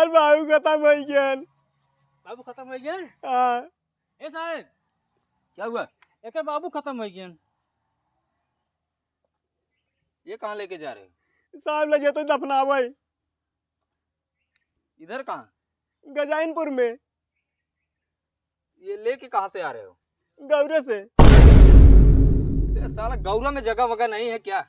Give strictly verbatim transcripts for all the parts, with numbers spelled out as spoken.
बाबू खतम होइ गयन। बाबू खतम होइ गयन? हाँ। ए साहेब। क्या हुआ? एकर बाबू खतम होइ गयन। ये कहाँ लेके जा रहे हो? साहेब, ले जाते दफनावे। इधर कहाँ? गजाइनपुर में। ये लेके कहाँ से आ रहे हो? गौरा से। ए साला, गौरा में जगह वगह नहीं है क्या?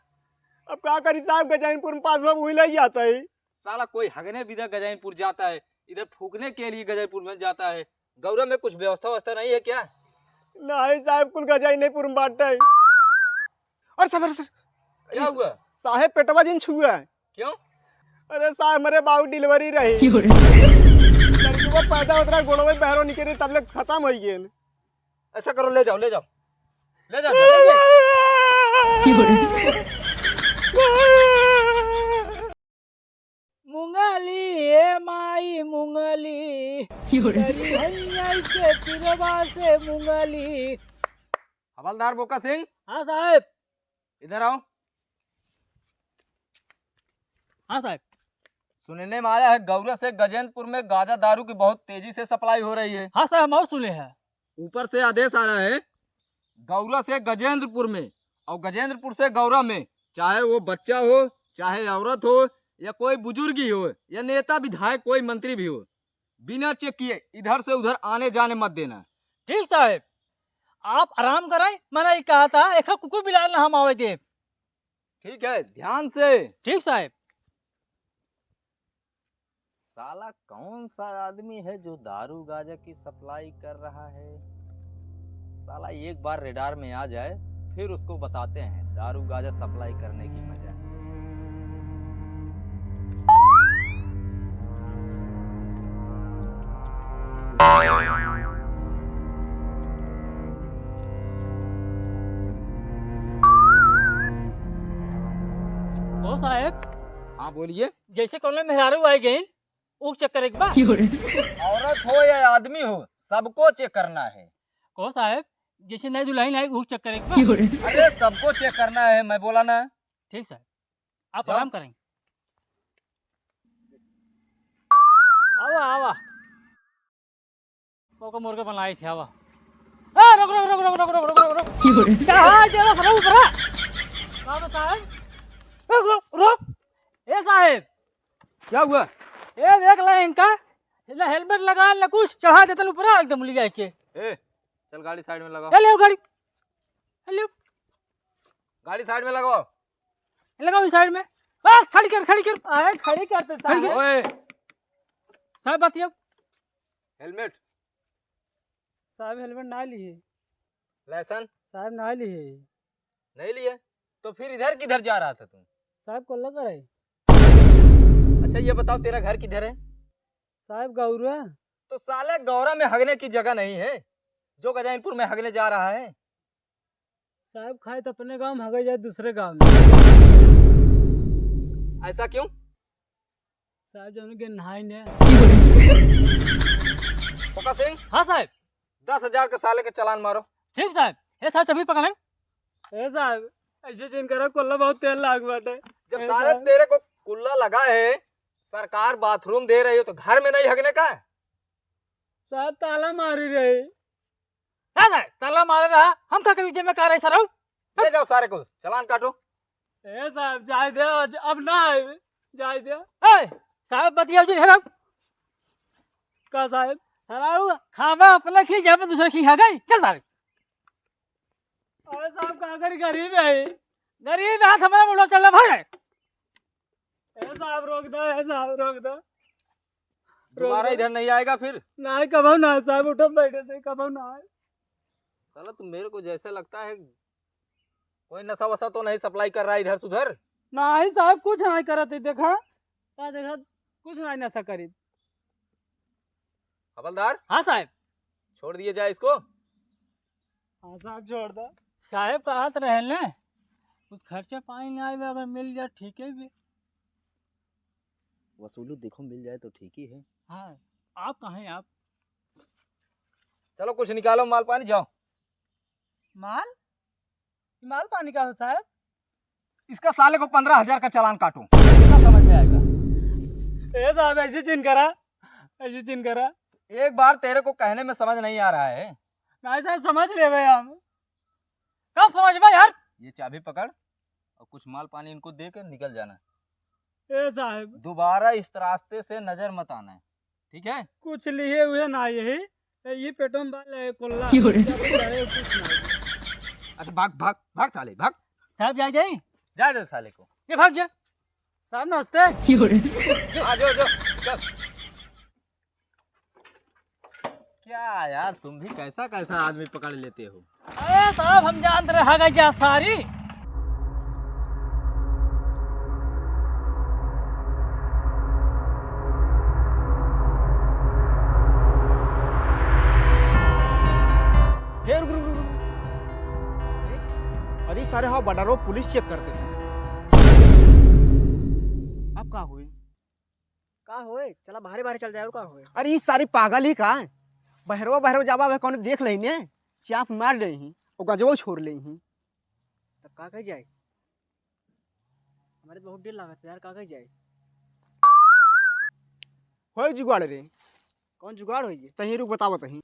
अब का करी साहेब, गजाइनपुर में पास में वही ले जाता है। साला कोई हगने बिदा गजाइनपुर जाता है, इधर फूकने के लिए गजाइनपुर में जाता है। गौरा में कुछ व्यवस्था व्यवस्था नहीं है क्या? नहीं साहेब, कुल गजाइनपुर में बाटे। अरे साहेब, अरे साहेब। क्या हुआ? साहेब, पेटवा जिन छुआ। क्यों? अरे साहेब, हमरे बाबू डिलीवरी रही। क्यों रे? लड़की को पैदा होत रहा, गोड़वे बहरो निकली, तब ले खतम होइ गयन। ऐसा करो, ले जाओ, ले जाओ, ले जाओ, ले जाओ। क्यों रे? मुंगली, ए माई मुंगली, क्यों रे? तेरी हैया के पिरवा से मुंगली। हवलदार बोका सिंह। हाँ साहेब। इधर आओ। हाँ साहेब। सुनने में आया है, गौरा से गजेंद्रपुर में गांजा दारू की बहुत तेजी से सप्लाई हो रही है। हाँ साहेब, हम और सुने हैं। ऊपर से आदेश आ रहा है, गौरा से गजेंद्रपुर में और गजेंद्रपुर से गौरा में, चाहे वो बच्चा हो, चाहे औरत हो, या कोई बुजुर्गी हो, या नेता विधायक, कोई मंत्री भी हो, बिना चेक किए इधर से उधर आने जाने मत देना। ठीक साहेब, आप आराम कराएं, मैंने ये कहा था, एक कुकुर बिलार ना हम आवे देब। ठीक है, ध्यान से। ठीक साहेब। साला कौन सा आदमी है जो दारू गांजा की सप्लाई कर रहा है? साला एक बार रेडार में आ जाए, फिर उसको बताते हैं दारू गांजा सप्लाई करने की मजा। ओ साहेब। हाँ, बोलिए। जैसे कौनो मेहरारू आ गई, ऊ चेक करे के बा? औरत हो या आदमी हो, सबको चेक करना है। कहो साहेब, जैसे नई दुल्हन आई, ऊ चेक करे के बा? अरे, सबको चेक करना है, मैं बोला ना। ठीक साहेब, आप जाओ। आराम करें। आवा, आवा। ओके, मुर्गा बनाई थी, आवा। ए, रुक, रुक, रुक। चढ़ा दे, रुक, रुक, रुक। का बा साहेब? रुक, रुक, रुक। ए साहेब। क्या हुआ? ए, देख ले इनका। ना हेलमेट लगा, ना कुछ। चढ़ा देते ऊपर एकदम ले जाके। ए, चल गाड़ी साइड में लगाओ। ए, ले गाड़ी। ए, ले। गाड़ी साइड में लगाओ। लगाओ इस साइड में। बस, खड़ी कर, खड़ी कर। अरे, खड़ी करते खड़ी कर। साहब। ओए। साहब, बात ये। हेलमेट। साहब, हेलमेट ना लिए। लाइसेंस? साहब, ना लिए। नहीं लिए? तो फिर इधर किधर जा रहा था तू? साहब, कोल्ला कराई। अच्छा, ये बताओ, तेरा घर किधर है? साहब, गौरा। तो साले, गौरा में हगने की जगह नहीं है, जो गजाइनपुर में हगने जा रहा है? साहब, खाए तो अपने गांव में, हगे जाए दूसरे गांव में। ऐसा क्यों? साहब, जौन के नहाई ने। ओका सिंह? हाँ साहब। दस हजार के साले के चालान मारो। ठीक साहब। ए साहब, चाबी पकड़े। ए साहब, ऐसे जिन करो, कुल्ला बहुत तेल लाग बाटे। जब ए सारे साहब। तेरे को कुल्ला लगा है, सरकार बाथरूम दे रही हो तो घर में नहीं हगने का? साहब, ताला मारी रही। ए साहब, ताला मारे रहा, हम का करी, जेमे का रही सरऊ? ले जाओ सारे को, चालान काटो। ए साहब, जाए दे, आज अब ना आए, जाए दे। ए साहब, बतिया जी हेरऊ। का साहब? सरऊ, खावा अपने खी, जब दूसरे खी खा गई, चल सारे। अरे साहब, का करी, गरीब है। गरीब है, हमारा मुंडा चल रहा, भाग। ए साहब, रोक दो, ए साहब, रोक दो। दोबारा रोक दो। इधर नहीं आएगा फिर। ना, कबहू ना, साहब, उठत बैठत है, कबहू ना आए। साला, तुम मेरे को जैसे लगता है, कोई नशा वशा तो नहीं सप्लाई कर रहा है इधर सुधर? नहीं साहब, कुछ नहीं करत है, देखा, का देखा, कुछ नहीं नशा करी। हवलदार? हाँ साहब। छोड़ दिए जाए इसको? हाँ साहब, छोड़ दो। साहब कहत रहे न, कुछ खर्चा पानी ना आवे, अगर मिल जाए ठीक है भी। वसूली देखो, मिल जाए तो ठीक ही है। हाँ, आप कहाँ हैं आप? चलो कुछ निकालो माल पानी, जाओ। माल? ये माल पानी का हो साहब? इसका साले को पन्द्रह हजार का चालान काटो, इतना समझ में आएगा। ए साहब, ऐसी जिन करा, ऐसी चिन करा। एक बार तेरे को कहने में समझ नहीं आ रहा है। नहीं साहब, समझ लेबे हम। कब समझबा यार? ये चाबी पकड़ और कुछ माल पानी इनको दे के निकल जाना। ए साहब। दोबारा इस रास्ते से नजर मत आना है, ठीक है? कुछ लिए हुए ना यही, ये पेटों में बाल है, कोल्ला। क्यों रे? क्या बोलता है, कुछ ना। अच्छा, भाग, भाग, भाग साले, भाग। साहब, जा जाई? जा दे साले को। ये भाग जा। साहब, नमस्ते। क्यों रे? आ जाओ, जाओ, चल। क्या यार, तुम भी कैसा कैसा आदमी पकड़ लेते हो? अरे साहब, हम जानत रहे हगैया सारी। हे, रुक, रुक, रुक, रुक। अरे सारे, हाँ, बॉर्डर पुलिस चेक करते हैं। अब का होई? का होए? चला बाहरे बाहरे चल जाए, और का होए? अरे ई सारी पागल ही का? बहरवा बहरवा जाबा, वह कौनो देख लेही ने, चाप मार लेही, और गजवा छोड़ लेही। तब का कही जाए? हमारे तो बहुत डर लागत है यार, का कही जाए? होए जुगाड़ रे। कौन जुगाड़ होई? तहीं रुक, बतावत ही।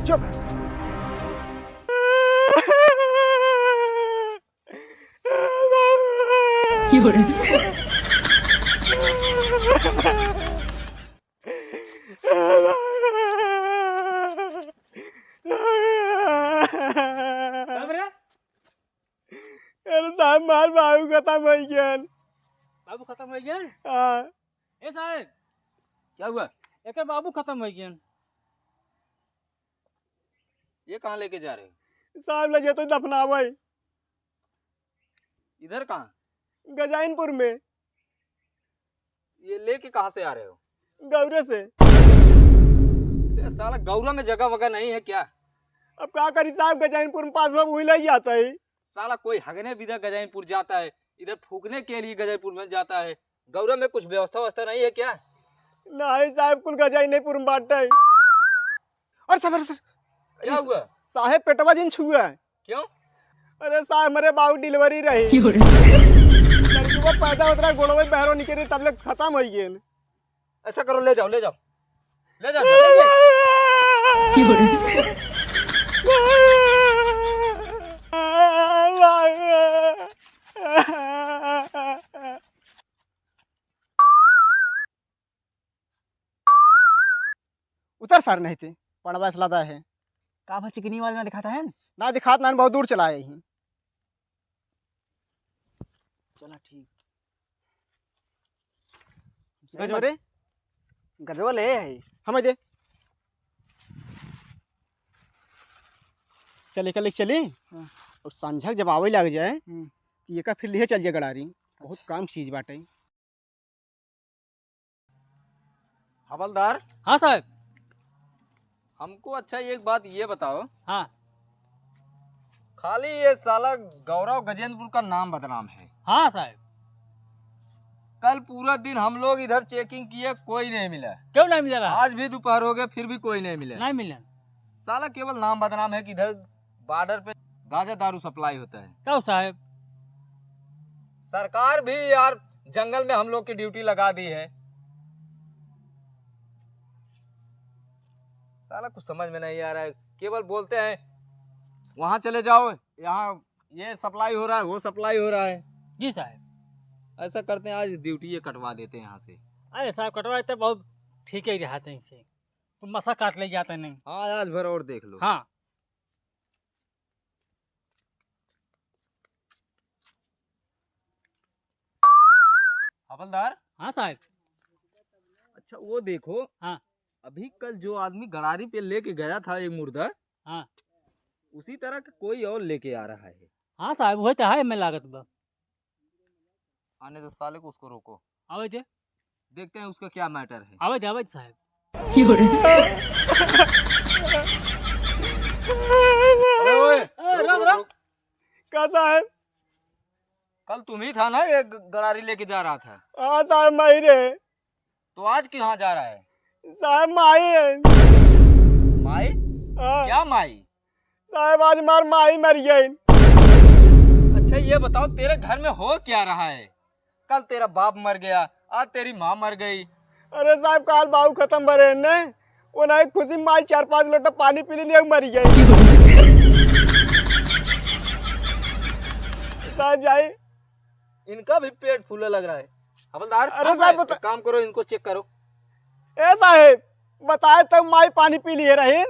चुप। का रे? अरे साहब, मार बाबू खतम होइ गयन। बाबू खतम होइ गयन? हाँ। ए साहब। क्या हुआ? एकर बाबू खतम होइ गयन। ये कहाँ लेके जा रहे हो? साहब, ले जाते दफनावे। इधर कहाँ? गजाइनपुर में। ये लेके कहाँ से आ रहे हो? गौरे से। ये साला गौरा में जगह वगह नहीं है क्या? अब का करी साहब, गजाइनपुर में पास में वही ले जाता है। साला कोई हगने बिदा गजाइनपुर जाता है, इधर फूकने के लिए गजाइनपुर में जाता है। गौरा में कुछ व्यवस्था व्यवस्था नहीं है क्या? नहीं साहब, कुल गजाइनपुर में बाटे। अरे साहब, अरे साहब। क्या हुआ? साहब, पेटवा जिन छुआ। क्यों? अरे साहब, हमरे बाबू डिलीवरी रही। क्यों रे? लड़की को पैदा होत रहा, गोड़वा बहरो निकले, तब ले खतम होइ गए। ऐसा करो, ले जाओ, ले जाओ, ले जाओ, ले जाओ। क्यों रे? उतर सारे नहीं थे, पड़वा असलादा है। का भा चिकनी वाला ना दिखाता है? ना दिखात ना, बहुत दूर चला आए ही। चला ठीक। गजवा रे? गजवा ले है। हमें दे। चल, एका लेके चली। हाँ। और संझक जब आवे लग जाए, हम्म। तो एका फिर लिहे चल जाए गड़ारी। बहुत अच्छा। काम चीज बाटे। हवलदार। हाँ साहब। हमको अच्छा एक बात ये बताओ। हाँ। खाली ये साला गौरव गजेंद्रपुर का नाम बदनाम है। हाँ साहब। कल पूरा दिन हम लोग इधर चेकिंग किए, कोई नहीं मिला। क्यों नहीं मिला रहा? आज भी दोपहर हो गया, फिर भी कोई नहीं मिला। नहीं मिला। साला केवल नाम बदनाम है कि इधर बॉर्डर पे गांजा दारू सप्लाई होता है। क्यों साहब? सरकार भी यार जंगल में हम लोग की ड्यूटी लगा दी है। साला कुछ समझ में नहीं आ रहा है, केवल बोलते हैं वहाँ चले जाओ, यहाँ ये सप्लाई हो रहा है, वो सप्लाई हो रहा है। जी साहब। ऐसा करते हैं, आज ड्यूटी ये कटवा देते हैं यहाँ से। अरे साहब, कटवा देते बहुत ठीक ही रहते हैं इनसे, तो मसा काट ले जाते नहीं। हाँ, आज भर और देख लो। हाँ। हवलदार। हाँ साहब। अच्छा, वो देखो। हाँ। अभी कल जो आदमी गड़ारी पे लेके गया था एक मुर्दा, हाँ। उसी तरह का कोई और लेके आ रहा है। हाँ साहब, वही तो है, मैं लागत बा। आने दो साले को, उसको रोको। आवे दे। देखते हैं उसका क्या मैटर है। आवे दे, आवे दे साहब। अरे ओए, ए, रुक, रुक, रुक, रुक। रुक। का साहब? कल तुम ही था ना, एक गड़ारी लेके जा रहा था। हाँ साहब, मैं ही रहे। तो आज कहाँ जा रहा है? साहब, माई है। माई? हाँ। क्या माई? साहब, आज मार माई मर गई। अच्छा, ये बताओ, तेरे घर में हो क्या रहा है? कल तेरा बाप मर गया, आज तेरी माँ मर गई। अरे साहब, काल बाऊ खतम भरे ने, वो नहीं खुशी में माई चार पाँच लोटा पानी पी ली, नहीं मरी गई। साहब जाई। इनका भी पेट फूला लग रहा है। हवलदार, अरे हाँ साहब, बता- एक काम करो, इनको चेक करो। ए साहेब, बताए तब माई पानी पी लिए रहीन।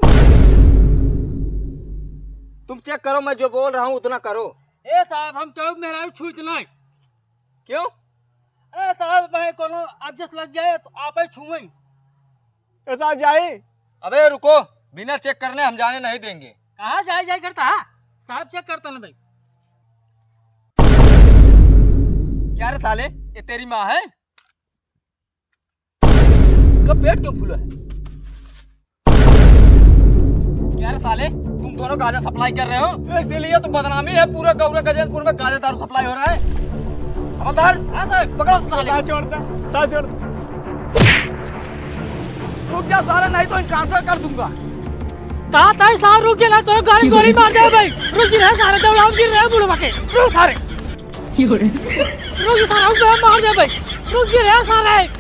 तुम चेक करो, मैं जो बोल रहा हूँ उतना करो। ए साहब, हम केहू मेहरारू छुइत नहीं। क्यों? ए साहब, मैं कोनो अजस लग जाए तो आप ही छुएं। ए साहब जाई। अबे रुको, बिना चेक करने हम जाने नहीं देंगे। कहाँ जाए जाए करता है? साहब चेक करता ना भाई। क्या रे साले, ये तेरी माँ है? इसका पेट क्यों फूला है? क्या रे साले, तुम दोनों गांजा सप्लाई कर रहे हो, इसीलिए तो बदनामी है पूरा गौरा गजेंद्रपुर में, गांजा दारू सप्लाई हो रहा है। हवलदार, हाँ सर। पकड़ो साले। साहब छोड़ दे, साहब छोड़ दे। रुक जा साले, नहीं तो ट्रांसफर कर दूंगा। कहा था साहब रुक जा, ना तो गाड़ी गोली मार दे भाई। रुक जी रहे सारे, दौड़ाओ जी रहे बुढ़वा के, रुक सारे। रुक सारे, हम तो मार दे भाई। रुक जी रहे सारे।